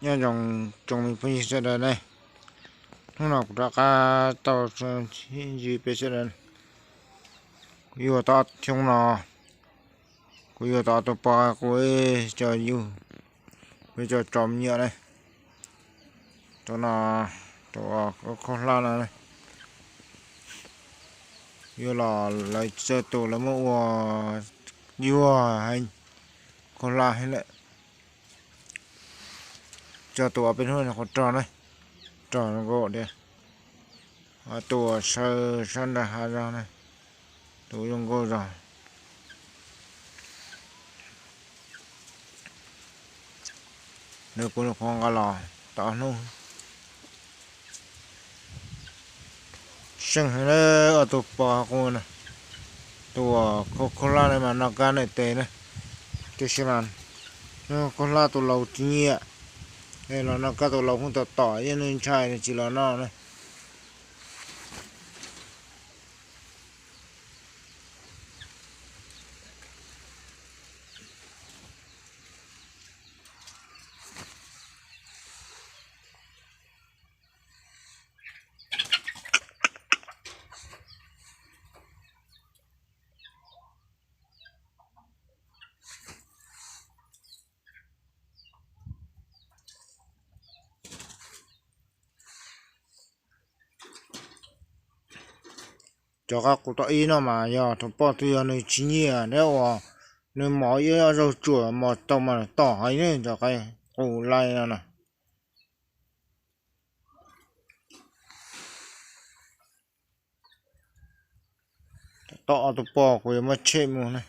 Nyob zoo tsoom me phooj ywg sawv daws ne, hnub no kuv rov qab tau sib ntsib peb sawv daws. Kuv yuav tau xyoo no, kuv yuav tau tus pog kuv cov yug, kuv cov tsom nyuam ne, tus no, tus khaub hlab no, yuav los lawv txawj tus lawv muab ua yuag heev, khaub hlab heev lawm. Tso tus peb hnub no qhuav rog na, rog zoo nkauj tiag. Tus sawv sab nram hav zog na, tus zoo nkauj zog. Nws kuv qhuav nqa los tau hnub. Seej heev na, tus pog kuv na, tus khaub hlab no mas noj kab noj tes na, tiam sis mas khaub hlab tus laus tsis nyiam, los noj kab tus laus pheej tom tom, yeej nws ntshai nws tsis los noj na. Cov qab qus tau ib no mas yog tus poj twg yog nws tsis nyiam thiab uas nws mos ib ob zaug tsuam mos tau mas tom heev ne, cov qab qus laij no na. Tom tus pog kuv yuav muab tshem mus na.